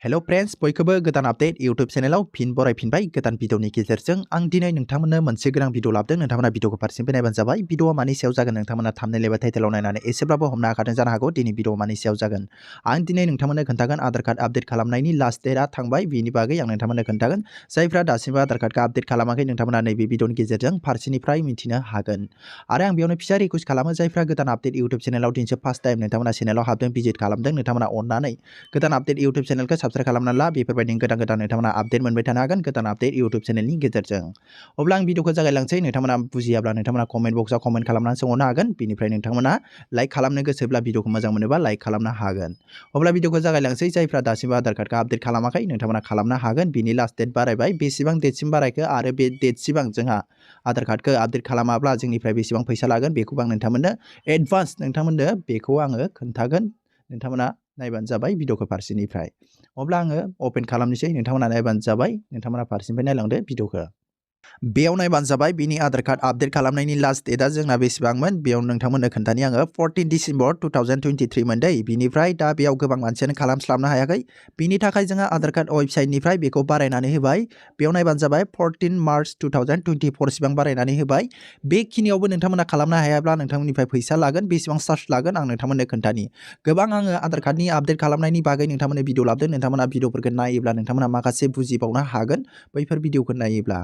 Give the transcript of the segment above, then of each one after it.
Hello friends, बयखौबो गोदान update YouTube चेनेलाव फिन बरायफिनबाय गोदान भिडिअनि गेजेरजों आं दिनै नोंथांमोननो मोनसे गोनां भिडिअ लाबोदों नोंथांमोना भिडिअखौ फारसेनिफ्राय नायबानो जाबाय भिडिअआ मानि सायाव जागोन नोंथांमोना थाम्बनेल एबा टाइटेलाव नायनानै एसेब्लाबो हमनो हाखादों जानो हागौ दिनै भिडिअआ मानि सायाव जागोन आं दिनै नोंथांमोननो खोन्थागोन आधार कार्ड आपडेट खालामनायनि लास्ट डेटआ थांबाय बिनि बागै आं नोंथांमोननो खोन्थागोन जायफ्रा दासिमबो आधार कार्डखौ आपडेट खालामाखै नोंथांमोना नैबे भिडिअनि गेजेरजों फारसेनिफ्राय मिथिनो हागोन आरो आं बेयावनो फिसा रिक्वेस्ट खालामो जायफ्रा गोदान आपडेट YouTube चेनेलाव दिनैसो फार्स्ट टाइम नोंथांमोना चेनेलाव हाबदों भिजिट खालामदों नोंथांमोना अननानै गोदान आपडेट YouTube चेनेलखौ साबस्क्राइब खालामना ला बेफोरबायदिनो गोदान नोंथांमोना आपडेट मोनबाय थानो हागोन गोदान आपडेट YouTube चेनेलनि गेजेरजों अब्ला आं भिडिअखौ जागायलांसै नोंथांमोना बुजियाब्ला नोंथांमोना कमेन्ट बक्सआव कमेन्ट खालामनानै सोंहरनो हागोन बिनिफ्राय नोंथांमोना लाइक खालामनो गोसोब्ला भिडिअखौ मोजां मोनोबा लाइक खालामनो हागोन अब्ला भिडिअखौ जागायलांसै जायफ्रा दासिमबो आधार कार्डखौ आपडेट खालामाखै नोंथांमोना खालामनो हागोन बिनि लास्ट डेट बारायबाय बेसेबां डेटसिम बारायखो आरो बे डेटसिबां जोंहा आधार कार्डखौ आपडेट खालामाब्ला जोंनिफ्राय बेसेबां फैसा लागोन बेखौबो आं नोंथांमोननो एडभान्स नोंथांमोननो बेखौ आङो खोन्थागोन नोंथांमोना नायबानो जाबाय भिडिअखौ फारसेनिफ्राय अब्ला आङो ओपन खालामनोसै नोंथांमोना नायबानो जाबाय नोंथांमोना फारसेनिफ्राय नायलांदो भिडिअखौ बेयाव नायबानो जाबाय बिनि आधार कार्ड आपडेट खालामनायनि लास्ट डेटआ जोंना बेसेबांमोन बेयाव नोंथांमोननो खोन्थानि आङो 14 डिसेम्बर 2023 मोनदै बिनिफ्राय दा बेयाव गोबां मानसियानो खालामस्लाबनो हायाखै बिनि थाखाय जोङो आधार कार्ड वेबसाइटनिफ्राय बेखौ बारायनानै होबाय बेयाव नायबानो जाबाय 14 मार्च 2024 सिबां बारायनानै होबाय बेखिनियावबो नोंथांमोना खालामनो हायाब्ला नोंथांमोननिफ्राय फैसा लागोन बेसेबां चार्ज लागोन आं नोंथांमोननो खोन्थानि गोबां आङो आधार कार्डनि आपडेट खालामनायनि बागै नोंथांमोननो भिडिअ लाबोदों नोंथांमोना भिडिअफोरखौ नायोब्ला नोंथांमोना माखासे बुजिबावनो हागोन बैफोर भिडिअखौ नायोब्ला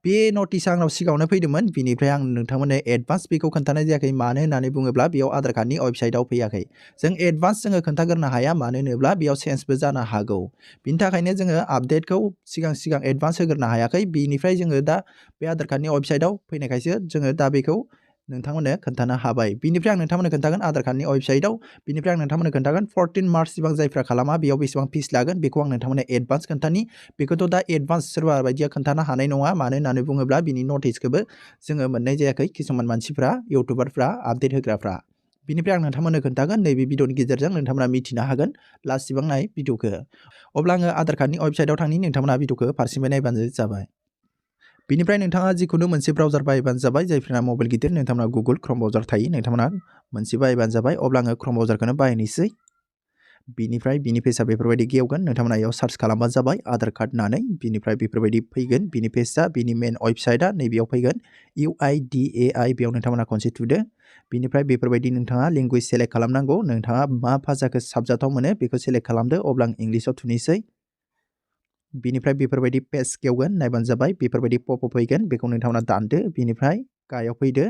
बे नटिसआ आंनाव सिगाङावनो फैदोंमोन बिनिफ्राय आं नोंथांमोननो एडभान्स बेखौ खोन्थानाय जायाखै मानो होननानै बुङोब्ला बेयाव आधार कार्डनि वेबसाइटआव फैयाखै जों एडभान्स जोङो खोन्थाग्रोनो हाया मानो होनोब्ला बेयाव चेन्जबो जानो हागौ बिनि थाखायनो जोङो आपडेटखौ सिगां एडभान्स होग्रोनो हायाखै बिनिफ्राय जोङो दा बे आधार कार्डनि वेबसाइटआव फैनायखायसो जोङो दा बेखौ नोंथांमोननो खोन्थानो हाबाय बिनिफ्राय आं नोंथांमोननो खोन्थागोन आधार कार्डनि वेबसाइटआव बिनिफ्राय आं नोंथांमोननो खोन्थागोन 14 मार्च सिबां जायफ्रा खालामा बेयाव बेसेबां फिस लागोन बेखौ आं नोंथांमोननो एडभान्स खोन्थानि बेखौथ' दा एडभान्स सोरबा बायदिया खोन्थानो हानाय नङा मानो होननानै बुङोब्ला बिनि नटिसखौबो जोङो मोननाय जायाखै किसुमान मानसिफ्रा इउटुबारफ्रा आपडेट होग्राफ्रा बिनिफ्राय आं नोंथांमोननो खोन्थागोन नैबे भिडिअनि गेजेरजों नोंथांमोना मिथिनो हागोन लास्ट सिबां नाय भिडिअखौ अब्ला आङो आधार कार्डनि वेबसाइटआव थांनि नोंथांमोना भिडिअखौ फारसेनिफ्राय नायबानो जाबाय बिनिफ्राय नोंथाङा जिखुनु मोनसे ब्राउजार बाहायबानो जाबाय जायफोरा मबाइल गिदिर नोंथांमोना गुगल क्रम ब्राउजार थायो नोंथांमोना मोनसे बाहायबानो जाबाय अब्ला आङो क्रम ब्राउजारखौनो बाहायनोसै बिनिफ्राय बिनि पेजआ बेफोरबायदि गेवगोन नोंथांमोना बेयाव सार्च खालामबानो जाबाय आधार कार्ड होननानै बिनिफ्राय बेफोरबायदि फैगोन बिनि पेजआ बिनि मेन वेबसाइटआ नैबेयाव फैगोन hwdw बेयाव नोंथांमोना खनसे थुदो बिनिफ्राय बेफोरबायदि नोंथाङा लेंगुवेज सेलेक्ट खालामनांगौ नोंथाङा मा भाषाखौ साबजाथाव मोनो बेखौ सेलेक्ट खालामदो अब्ला आं इंलिसाव थुनोसै बिनिफ्राय बेफोरबायदि पेज गेवगोन नायबानो जाबाय बेफोरबायदि पपआप फैगोन बेखौ नोंथांमोना दानदो बिनिफ्राय गाहायाव फैदो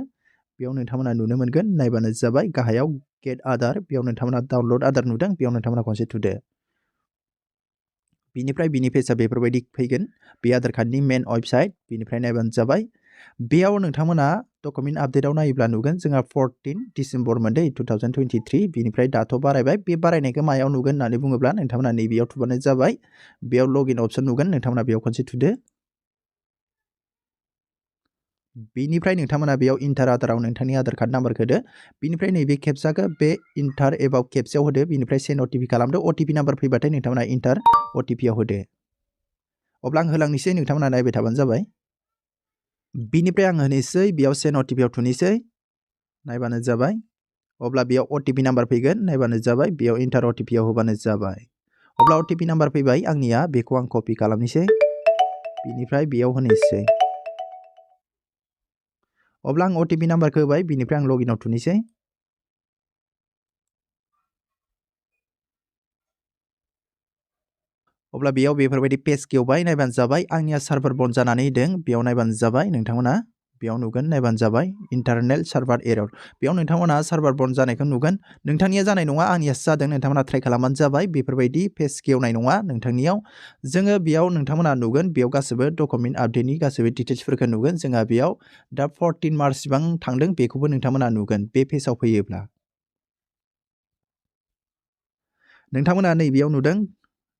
बेयाव नोंथांमोना नुनो मोनगोन नायबानो जाबाय गाहायाव गेट आधार बेयाव नोंथांमोना डाउनलड आधार नुदों बेयाव नोंथांमोना खनसे थुदो बिनिफ्राय बिनि पेजआ बेफोरबायदि फैगोन बे आधार कार्डनि मेन वेबसाइट बिनिफ्राय नायबानो जाबाय बेयाव नोंथांमोना डकुमेन्ट आपडेटआव नायोब्ला नुगोन जोंहा 14 डिसेम्बर मोनदै 2023 बिनिफ्राय दाथ' बारायबाय बे बारायनायखौ मायाव नुगोन होननानै बुङोब्ला नोंथांमोना नैबेयाव थुबानो जाबाय बेयाव लगइन अपसन नुगोन नोंथांमोना बेयाव खनसे थुदो बिनिफ्राय नोंथांमोना बेयाव इन्टार आधाराव नोंथांनि आधार कार्ड नाम्बारखौ होदो बिनिफ्राय नैबे खेबसाखौ बे इन्टार एबा खेबसेयाव होदो बिनिफ्राय सेन्ड अटिपि खालामदो अटिपि नाम्बार फैबाथाय नोंथांमोना इन्टार अटिपिआव होदो अब्ला आं होलांनोसै नोंथांमोना नायबाय थाबानो जाबाय बिनिफ्राय आं होनोसै बेयाव सेन्ड अटिपिआव थुनोसै नायबानो जाबाय अब्ला बेयाव अटिपि नाम्बार फैगोन नायबानो जाबाय बेयाव इन्टार अटिपिआव होबानो जाबाय अब्ला अटिपि नाम्बार फैबाय आंनिया बेखौ आं कपि खालामनोसै बिनिफ्राय बेयाव होनोसै अब्ला आं अटिपि नाम्बारखौ होबाय बिनिफ्राय आं लगइनआव थुनोसै अब्ला बेयाव बेफोरबायदि पेज गेवबाय नायबानो जाबाय आंनिया सार्भार बन्द जानानै होदों बेयाव नायबानो जाबाय नोंथांमोना बेयाव नुगोन नायबानो जाबाय इन्टारनेट सार्भार एरर बेयाव नोंथांमोना सार्भार बन्द जानायखौ नुगोन नोंथांनिया जानाय नङा आंनियासो जादों नोंथांमोना ट्राइ खालामबानो जाबाय बेफोरबायदि पेज गेवनाय नङा नोंथांनियाव जोङो बेयाव नोंथांमोना नुगोन बेयाव गासैबो डकुमेन्ट आपडेटनि गासैबो डिटेल्सफोरखौ नुगोन जोंहा बेयाव दा 14 मार्च सिबां थांदों बेखौबो नोंथांमोना नुगोन बे पेजआव फैयोब्ला नोंथांमोना नैबेयाव नुदों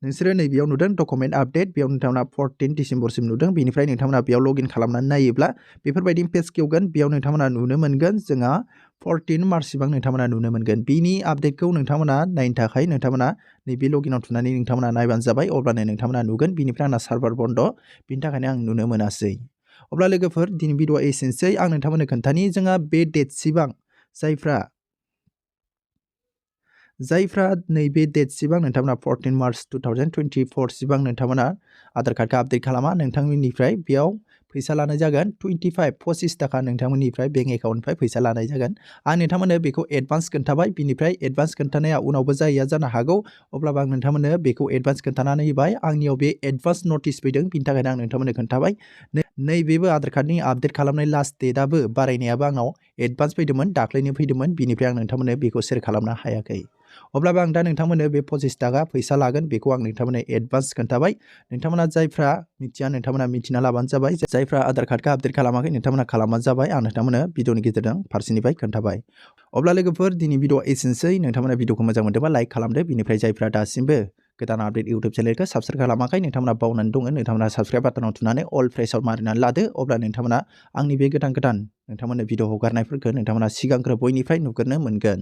नोंसोरो नैबेयाव नुदों डकुमेन्ट आपडेट बेयाव नोंथांमोना 14 डिसेम्बरसिम नुदों बेनिफ्राय नोंथांमोना बेयाव लगइन खालामनानै नायोब्ला बेफोरबायदि पेज गेवगोन बेयाव नोंथांमोना नुनो मोनगोन जोंहा 14 मार्च सिबां नोंथांमोना नुनो मोनगोन बिनि आपडेटखौ नोंथांमोना नायनो थाखाय नोंथांमोना नैबे लगइनआव थुनानै नोंथांमोना नायबानो जाबाय अब्लानो नोंथांमोना नुगोन बिनिफ्राय आंना सार्भार बन्द बिनि थाखायनो आं नुनो मोनासै अब्ला लोगोफोर दिनै भिडिअआ एसेनोसै आं नोंथांमोननो खोन्थानि जोंहा बे डेट सिबां जायफ्रा नैबे डेट सिबां नोंथांमोना 14 मार्च 2024 सिबां नोंथांमोना आधार कार्डखौ आपडेट खालामा नोंथांमोननिफ्राय बेयाव फैसा लानाय जागोन 25 थाखा नोंथांमोननिफ्राय बेंक एकाउन्टनिफ्राय फैसा लानाय जागोन आं नोंथांमोननो बेखौ एडभान्स खोन्थाबाय बिनिफ्राय एडभान्स खोन्थानाया उनावबो जाहैया जानो हागौ अब्लाबो आं नोंथांमोननो बेखौ एडभान्स खोन्थानानै होबाय आंनियाव बे एडभान्स नटिस फैदों बिनि थाखायनो आं नोंथांमोननो खोन्थाबाय नैबेबो आधार कार्डनि आपडेट खालामनाय लास्ट डेटआबो बारायनायाबो आंनाव एडभान्स फैदोंमोन दाख्लैनो फैदोंमोन बिनिफ्राय आं नोंथांमोननो बेखौ शेयार खालामनो हायाखै अब्लाबो आं दा नोंथांमोननो बे 25 थाखा फैसा लागोन बेखौ आं नोंथांमोननो एडभान्स खोन्थाबाय नोंथांमोना जायफ्रा मिथिया नोंथांमोना मिथिना लाबानो जाबाय जायफ्रा आधार कार्डखौ आपडेट खालामाखै नोंथांमोना खालामबानो जाबाय आं नोंथांमोननो भिडिअनि गेजेरजों फारसेनिफ्राय खोन्थाबाय अब्ला लोगोफोर दिनै भिडिअ एसेनोसै नोंथांमोना भिडिअखौ मोजां मोनदोंबा लाइक खालामदो बिनिफ्राय जायफ्रा दासिमबो गोदान आपडेट इउट्युब चेनेलखौ साबस्क्राइब खालामाखै नोंथांमोना बावनानै दङ नोंथांमोना साबस्क्राइब बाटनाव थुनानै अल प्रेसाव मारिनानै लादो अब्ला नोंथांमोना आंनि बे गोदान नोंथांमोननो भिडिअ हगारनायफोरखौ नोंथांमोना सिगांग्रो बयनिफ्राय नुग्रोनो मोनगोन